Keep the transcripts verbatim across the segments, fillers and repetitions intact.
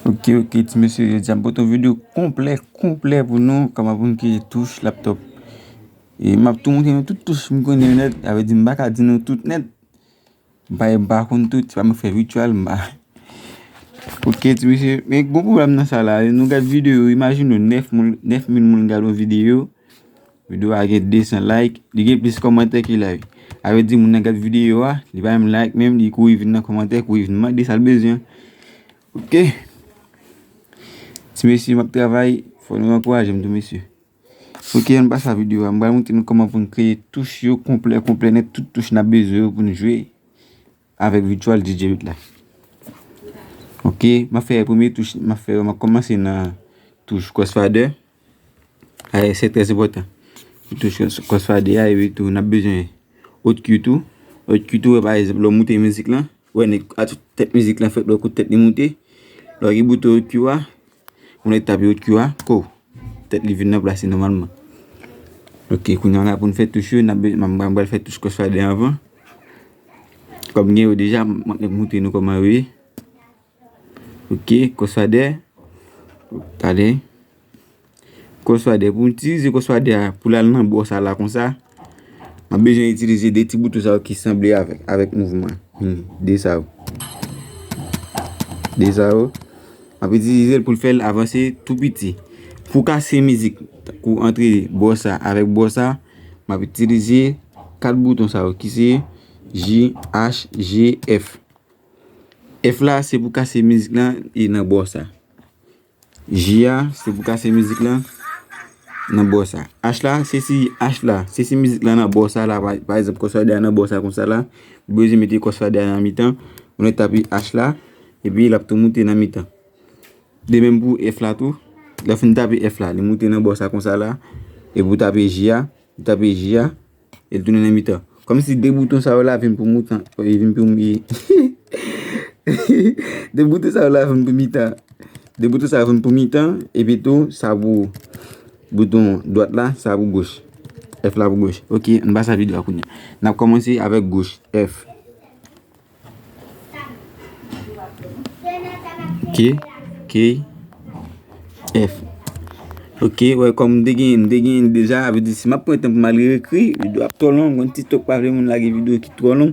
Ok, ok, ti mesye, jodi a m pote yon videyo konplè, konplè pou nou, kòman pou n kreye touch laptop. E m ap tou montre nou tout touch m konnen yo nèt, sa vle di m pa ka di nou tout nèt. M pa, m pa konn tout, se pa mwen k fè virtual, m pa. Ok, ti mesye, men gon pwoblèm nan sa la, nou gad videyo, imajine w nèf moun, nèf mil moun gad yon videyo, videyo a gen de san like, li gen plis kòmantè ke like. Sa vle di moun nan gad videyo a, li pa menm like menm, li kouri vin nan kòmantè, kouri vin mande sa l bezwen. Ok. Ti mesye, m ap travay, fò nou ankouraje m tou, mesye. Ok, ann pase a videyo a. M pral montre nou kòman pou n kreye touch yo konplè, konplè nèt, tout touch n ap bezwen yo pou n jwe avèk Virtual D J uit la. Ok, m ap fè premye touch, m ap fè, m ap kòmanse nan touch crossfader. Ay, se trè enpòtan. Touch crossfader a, epi tou, n ap bezwen Hot Q tou. Hot Q tou, pa egzanp, lè w moute mizik lan, wè nèg a tout tèt mizik lan fèt, lè w kout tèt li moute. Lè w gen bouton Hot Q a, ou nèk tape Hot Q a, ko. Tèt li vin nan plas li nòmalman. Ok, kounye a la pou n fè touch yo, n ap be- m ap- m pral fè touch crossfader anvan. Kòm gen yo deja, m ap nèk montre nou kòman yo ye. Ok, crossfader. Tande. Crossfader. Pou m itilize crossfader a, pou l al nan bò sa la konsa, m ap bezwen itilize de ti bouton sa yo ki sanble avèk, avèk mouvman. Hmm, de sa yo. De sa yo. M ap itilize l pou l fè l avanse tou piti. Pou kase mizik, pou antre bò sa avèk bò sa, m ap itilize kat bouton sa yo ki se J, H, G, F. F la se pou kase mizik lan e nan bò sa. J a se pou kase mizik lan nan bò sa. H la, se si H la, se si mizik lan nan bò sa la, pa, pa egzanp, crossfader a nan bò sa konsa la, ou bezwen mete crossfader a nan mitan, ou nèk tape H la, epi l ap tou moute nan mitan. De menm pou F la tou, lè w fin tape F la, li moute nan bò sa konsa la, epi w tape J a, ou tape J a, e l tounen nan mitan. Kòmsi de bouton sa yo la vin pou mitan, e vin pou mi- De bouton sa yo la vin pou mitan. De bouton sa yo vin pou mitan, epi tou, sa pou bouton dwat la, sa pou goch. F la pou goch. Ok, ann pase a videyo a kounye a. N ap kòmanse avèk goch, F. Ok, ok, F. Ok, wè, kòm m te gen, m te gen deja, sa vle di si m ap pran tan pou m al reekri, videyo ap twò long, yon TikTok pa vle moun lage videyo ki twò long.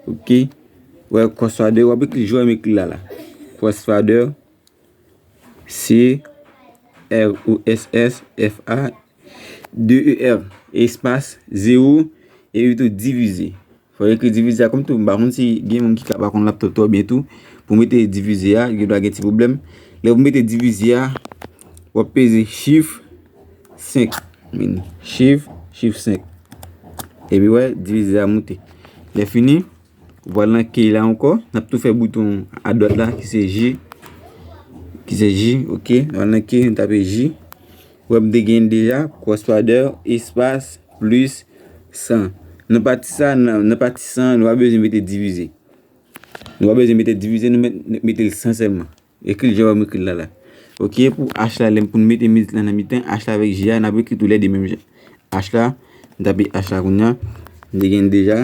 Ok, wè, crossfader, w ap ekri jan m ekri la la. Crossfader, C, R O S S F A, de E R, espas, zewo, epi tou divize. Fò w ekri divize a kòm tou, m pa konn si gen moun ki ka pa konn laptop twò byen tou. Pou mete divize a, gen dwa gen ti pwoblèm. Lè w mete divize a, w ap peze chif senk. Shift, chif senk. Epi wè, divize a moute. Lè fini, ou pral nan key la ankò. N ap tou fè bouton adwat la, ki se J. Ki se J, ok. N al nan key, nou tape J. Wè, m te gen deja, crossfader, espas, plis, san. Nan pati sa, nan, nan pati san, nou pa bezwen mete divize. Nou pa bezwen mete divize, nou met, mete l san sèlman. Ekri l jan w wè m ekri l la la. Ok, pou H la, lè m pou n mete mizik la nan mitan, H la avèk J a, n ap ekri tou lè de menm jan. H la, m tape H la kounye a, m te gen deja.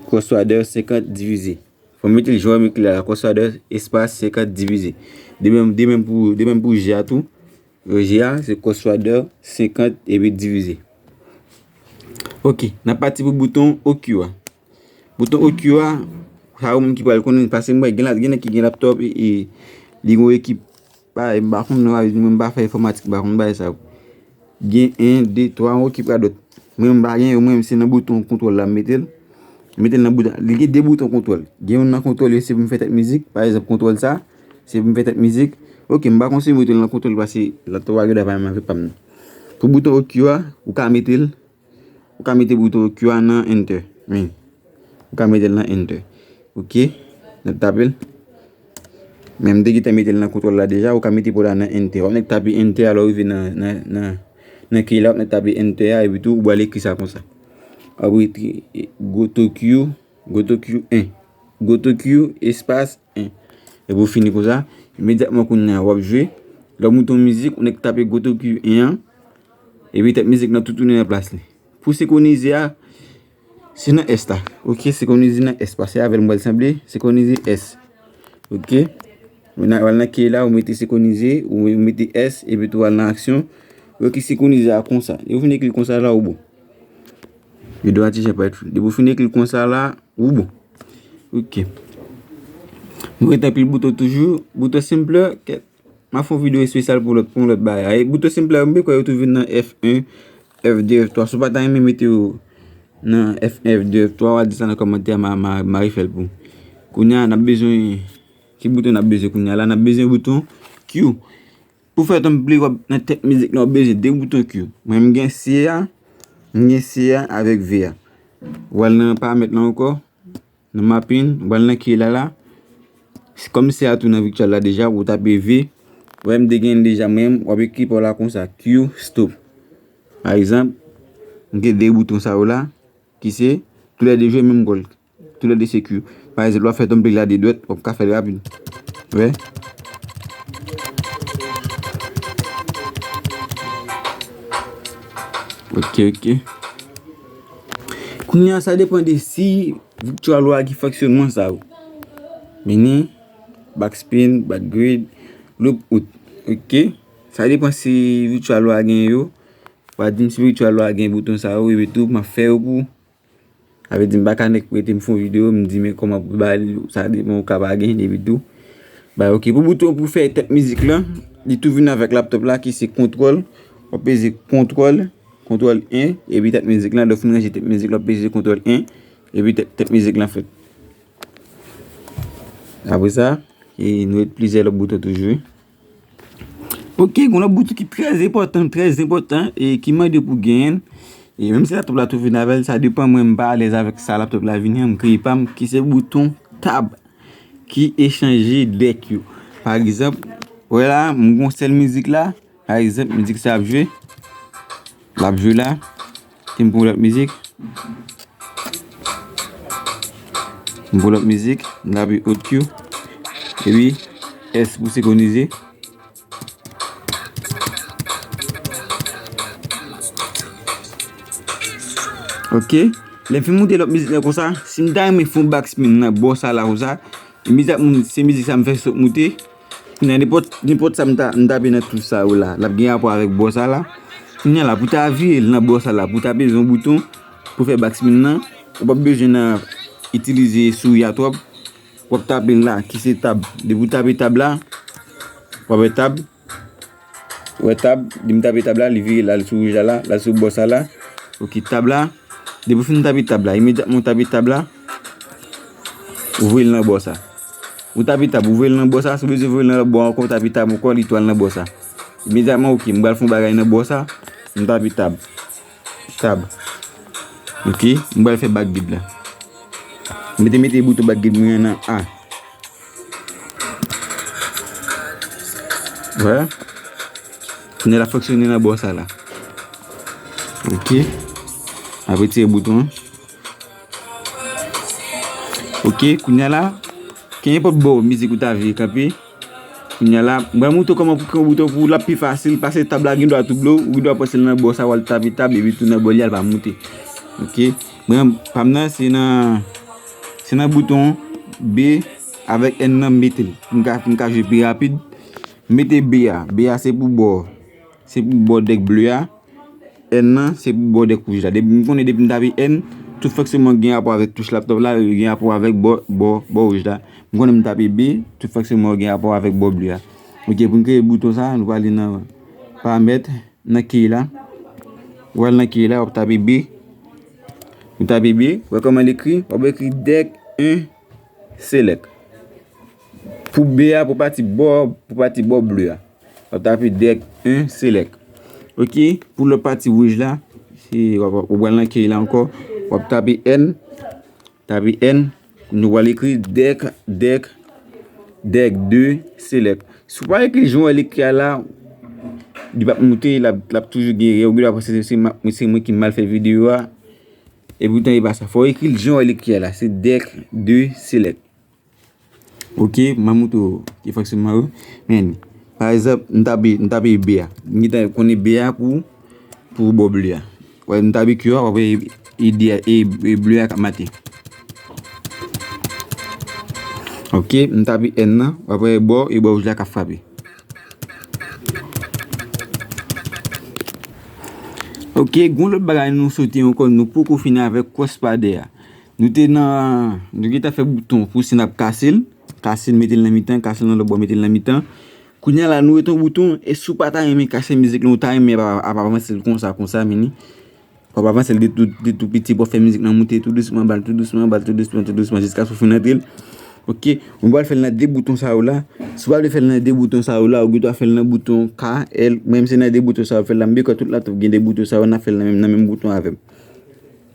Crossfader senkant divize. Fò m mete l jan w wè m ekri l la la. Crossfader espas senkant divize. De menm, de menm pou, de menm pou J a tou. J a, se crossfader senkant epi divize. Ok, n ap pati pou bouton O Q a. Bouton O Q a, sa yo moun ki pral konnen, paske m wè gen la, gen nèg ki gen laptop e, e li gen yon ekip, pa, m pa konn non, mwen m pa fè enfòmatik, m pa konn bagay sa yo. Gen en, de, twa, yon ekip radòt. Mwen m pa gen yo, mwen se nan bouton kontwòl la m mete l. M mete l nan bouton, li gen de bouton kontwòl. Gen youn nan kontwòl yo se pou m fè tèt mizik, pa egzanp kontwòl sa, se pou m fè tèt mizik. Ok, m pa konseye mete l nan kontwòl paske laptop a gen dwa pa menm avèk pa m nan. Pou bouton O Q a, ou ka mete l, ou ka mete bouton O Q a nan enter. Wi. Ou ka mete l nan enter. Ok, n ap tape l. Men m te gentan mete l nan kontwòl la deja, ou ka mete pa w la nan enter. W ap nèk tape enter, alò w rive nan, nan, nan, nan key la, w ap nèk tape enter a, epi tou, ou pral ekri sa konsa. W ap ekri gotoq, gotoq en. Gotoq espas en. Epi w fini konsa, imedyatman kounye a, w ap jwe. Lè w moute yon mizik, ou nèk tape gotoq en an, epi tèt mizik lan tou tounen nan plas li. Pou senkwonize a, se nan S la. Ok, senkwonize nan S, paske avè l m pral sanble, senkwonize S. Ok. Ou nan, w al nan key la, ou mete senkwonize, ou mete S, epi tou w al nan aksyon. Ou ekri senkwonize a konsa. Depi w fin ekri l konsa la, ou bon. Videyo a ti jan parèt flou. Depi w fin ekri l konsa la, ou bon. Ok. Nou ret anpil bouton toujou. Bouton sampler, kèt. M a fè yon videyo espesyal pou lòt, pou yon lòt bagay. Bouton sampler yo, m kwè yo tou vin nan F en, F de, F twa. Si w pa ta renmen mete yo nan F en, F de, F twa, w a di sa nan kòmantè a, m a, m a, m a refè l pou ou. Kounye a, n ap bezwen, ki bouton n ap bezwen kounye a la? N ap bezwen bouton Q. Pou fè tanpli w ap nan tèt mizik la, w ap bezwen de bouton Q. Mwen, m gen C a, m gen C a avèk V a. W al nan paramèt la ankò, nan mapping, w al nan key la la. Kòm C a tou nan virtual la deja, ou tape V. Wè, m te gen l deja, mwen, w ap ekri pa w la konsa, Q stop. Pa egzanp, m gen de bouton sa yo la, ki se toulède jwe menm wòl. Toulède se Q. Pa egzanp, w ap fè tanpli la de dwèt, w ap ka fè l rapid. Wè? Ok, ok. Kounye a, sa depann de si virtual ou a gen fonksyonman sa yo. Mini, backspin, backgrid, loop out. Ok? Sa depann si virtual ou a gen yo. Pa di m si virtual ou a gen bouton sa yo, epi tou, m ap fè yo pou ou. Sa vle di m pa ka nèk rete m fè yon videyo, m di men kòman pou bay li, sa depann ou ka pa gen, epi tou. Bay, ok, pou bouton pou fè tèt mizik lan, li tou vin avèk laptop la ki se kontwòl. W ap peze kontwòl, kontwòl en, epi tèt mizik lan, lè w fin ranje tèt mizik lan, w ap peze kontwòl en, epi tèt, tèt mizik lan fèt. Apre sa, e nou ret plizyè lòt bouton toujou. Ok, gen yon lòt bouton ki trè enpòtan, trè enpòtan, e ki mande pou genyen l. E menm si laptop la tou vin avè l, sa depann, mwen m pa alèz avèk sa laptop la vini an, m kreye pa m, ki se bouton tab, ki echanje dèk yo. Pa egzanp, wè la, m gen yon sèl mizik la, pa egzanp, mizik sa ap jwe, l ap jwe la, epi m pran lòt mizik. M pran lòt mizik, m tape Audio, epi S pou senkwonize. Ok, lè m fin moute lòt mizik la konsa, si m ta renmen fè yon backspin nan bò sa la konsa, imedyatman se mizik sa m fè sot moute, kounye a nenpòt, nenpòt sa m ta, m tape nan touch sa yo la, l ap gen rapò avèk bò sa la. Kounye a la, pou ta vire l nan bò sa la, pou ta peze yon bouton pou fè backspin nan, ou p ap bezwen nan itilize souri a twòp. W ap tape l la, ki se tab. Depi w tape tab la, w ap wè tab. Ou wè tab, depi m tape tab la, li vire l al sou wouj la la, l al sou bò sa la. Ok, tab la. Depi w fin tape tab la, imedyatman w tape tab la, ou voye l nan bò sa. Ou tape tab, ou voye l nan bò sa, si w bezwen voye l nan lòt bò ankò, ou tape tab ankò, li tou al nan bò sa. Imedyatman, ok, m pral fè yon bagay nan bò sa, m tape tab. Tab. Ok, m pral fè backbeat la. M te mete bouton backbeat mwen an nan A. Vwala. Kounye a l ap fonksyone nan bò sa la. Ok. M ap retire bouton an. Ok, kounye a la, kenenpòt bò mizik ou ta vle kanpe. Kounye a la, m pral montre w kòman pou kreye yon bouton pou l ap pi fasil, paske tab la gen dwa touble w, ou gen dwa panse l nan bò sa, w al tape tab, epi tou nan bò li a, l pa moute. Ok. Mwen, pa m nan, se nan, se nan bouton B avèk N nan m mete l. Pou m ka, pou m ka jwe pi rapid. M mete B a. B a se pou bò, se pou bò dèk ble a. N nan, se pou bò dèk wouj la. Depi, m konnen depi m tape N, tout fonksyonman gen rapò avèk touch laptop la, yo gen rapò avèk bò, bò, bò wouj la. M konnen m tape B, tout fonksyonman yo gen rapò avèk bò ble a. Ok, pou n kreye bouton sa, nou prale nan paramèt, nan key la. Ou al nan key la, w ap tape B. Ou tape B, wè kòman l ekri? W ap ekri dèk en select. Pou B a, pou pati bò, pou pati bò ble a. W ap tape dèk en select. Ok, pou lòt pati wouj la, se, w ap, w ap pral nan key la ankò, w ap tape N, tape N, nou pral ekri dèk, dèk, dèk de select. Si w pa ekri jan w wè l ekri a la, li p ap moute, l ap, l ap toujou gen erè, ou gen dwa panse se, se ma-, se mwen ki mal fè videyo a, epoutan e pa sa. Fò w ekri l jan w wè l ekri a la, se dèk de select. Ok, m a montre w ki fonksyonman yo. Men, pa egzanp, m tape, m tape B a. M gentan konnen B a pou, pou bò ble a. Wè, m tape Q a, w ap wè e, e, e, e ble a k ap mate. Ok, m tape N nan, w ap wè bò, e bò wouj la k ap frape. Ok, gon lòt bagay nou sote ankò, nou poko fini avèk crossfader a. Nou te nan, nou gentan fè bouton pou si n ap kase l, kase l, mete l nan mitan, kase l nan lòt bò, mete l nan mitan. Kounye a la, nou ret yon bouton, e si w pa ta renmen kase mizik lan, ou ta renmen ap, ap avanse l konsa, konsa, mini. W ap avanse l de tou, de tou piti pou w fè mizik lan moute tou dousman, ba l tou dousman, ba l tou dousman, tou dousman, jiskaske w fin antre l. Ok, ou pral fè l nan de bouton sa yo la. Si w pa vle fè l nan de bouton sa yo la, ou gen dwa fè l nan bouton K, L. Mwen menm se nan de bouton sa yo fè l la. M byen kwè tout laptop gen de bouton sa yo, n ap fè l nan menm, nan menm bouton avè m.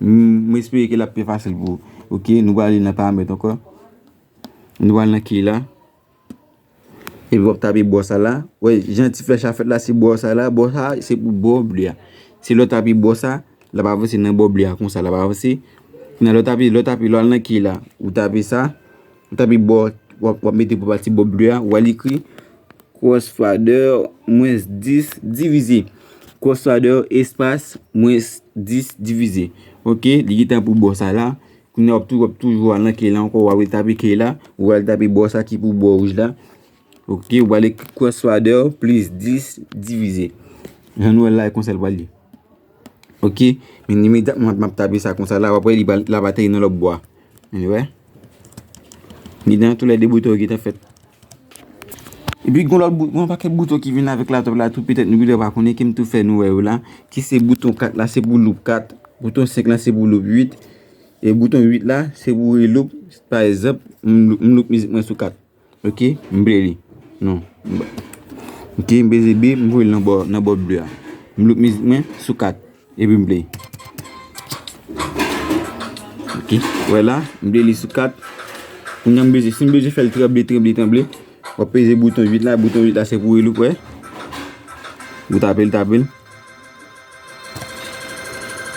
M, m espere ke l ap pi fasil pou ou. Ok, nou pral nan paramèt ankò. Nou pral nan key la. Epi w ap tape bò sa la. Wè, jan ti flèch la fèt la, se bò sa la. Bò sa, se pou bò ble a. Se lè w tape bò sa, l ap avanse nan bò ble a konsa, l ap avanse. Kounye a lè w tape, lè w tape, lè w al nan key la, ou tape sa, ou tape bò, w ap, w ap mete pou pati bò ble a, w al ekri crossfader mwens dis divize. Crossfader espas mwens dis divize. Ok, li gentan pou bò sa la. Kounye a w ap tou, w ap toujou al nan key la ankò, w al tape key la, ou al tape bò sa ki pou bò wouj la. Ok, ou al ekri crossfader plis dis divize. Jan nou wè l la, e konsa l pral ye. Ok, men imedyatman m ap tape sa konsa la, w ap wè li pral, l ap ateri nan lòt bò a. Men wè. Li nan tou lè de bouton yo gentan fèt. Epi gon lòt bout-, gon pakèt bouton ki vin avèk laptop la tou, petèt nou genlè pa konnen, ke m tou fè nou wè yo la, ki se bouton kat la, se pou loop kat, bouton senk la, se pou loop uit, e bouton uit la, se pou reloop, pa egzanp, m, m loop mizik mwen sou kat. Ok, m ple li. Non. M ba-, ok, m peze B, m voye l nan bò, nan bò ble a. M loop mizik mwen sou kat. Epi m ple. Ok, wè la, m ple li sou kat. Kounye a m bezwen, si m bezwen fè l tranble, tranble, tranble, w ap peze bouton uit la, bouton uit la se pou reloop, wè. Ou tape l, tape l.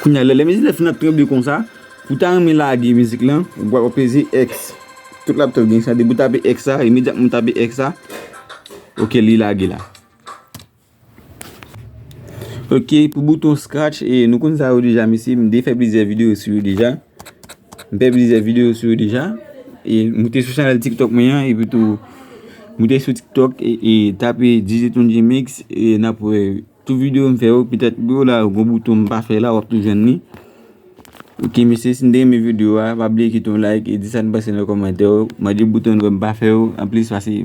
Kounye a, lè, lè mizik la fin ap tranble konsa, pou ta renmen lage mizik lan, ou pral peze X. Tout laptop gen sa, depi w tape X la, imedyatman w tape X la, ok, li lage la. Ok, pou bouton scratch, e, nou konn sa yo deja, mesye, m te fè plizyè videyo sou yo deja. M fè plizyè videyo sou yo deja. E, moute sou chanèl TikTok mwen an, epi tou, moute sou TikTok, e, e tape D J Tony Mix, e n ap wè tout videyo m fè yo, petèt yo la, gon bouton m pa fè la, w ap tou jwenn li. Ok, mesye, si n te renmen videyo a, pa bliye kite yon like, e di sa n panse nan kòmantè yo. Mande bouton nou wè m pa fè yo, anplis, pase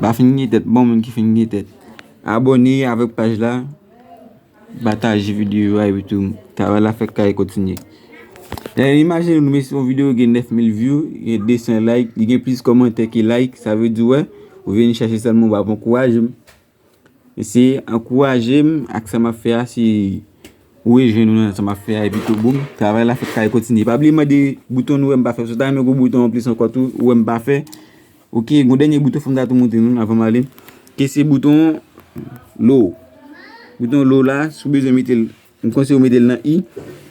pa fin gen tèt, bon moun ki fin gen tèt. Abòne avèk paj la, pataje videyo a epi tou, travay la fèk kay kontinye. E, imajine nou, mesye, yon videyo gen nèf mil view, gen de san like, li gen plis kòmantè ke like, sa vle di, wè, ou vin chache sèlman, w ap ankouraje m. Mesye, ankouraje m ak sa m ap fè a, si ou rejwenn ou nan sa m ap fè a, epi tou boum, travay la fèk kay kontinye. Pa bliye mande bouton nou wè m pa fè. Si w ta renmen gon bouton anplis ankò tou, ou wè m pa fè. Ok, gon dènye bouton fò m ta tou montre nou avan m ale. Ke se bouton low. Bouton low la, si w bezwen mete l, m konseye w mete l nan I.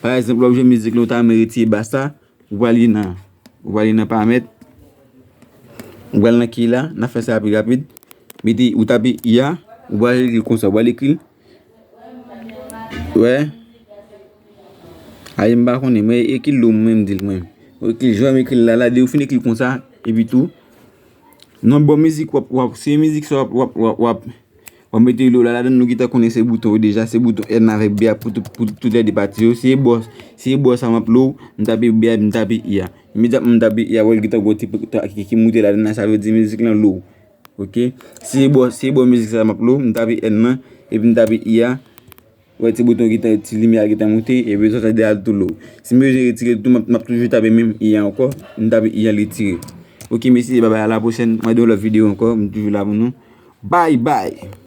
Pa egzanp, lè w ap jwe mizik la, ou ta renmen retire bas la, ou prale nan, ou prale nan paramèt, ou prale nan key la, n ap fè sa pi rapid. Mete, ou tape I a, ou prale ekri l konsa, ou prale ekri l. Wè. Ayi, m pa konnen, mwen ekri l low, mwen m di l mwen. Ou ekri l, jan m ekri l la, la, depi ou fin ekri l konsa, epi tou, nan bò mizik w ap, w ap, se mizik sa w ap, w ap, w ap, w ap, w ap mete low la ladann, nou gentan konnen se bouton yo deja, se bouton N avèk B a pou tout, pou tout lè de pati yo. Se bò, se bò sa m ap low, m tape B a, m tape I a. Imedyatman m tape I a, wè l gentan gon ti ki, ki, ki moute ladann la, sa vle di mizik lan low. Ok? Se bò, se bò mizik sa m ap low, m tape N nan, epi m tape I a. Wè ti bouton gentan, ti limyè a gentan moute, epi sa tande al tou low. Si m bezwen retire l tou, m ap, m ap toujou tape menm I a ankò, m tape I a, l retire. Ok, mesye, babay, a la pwochèn, mwen gen yon lòt videyo ankò, m toujou la pou nou. Bye bye!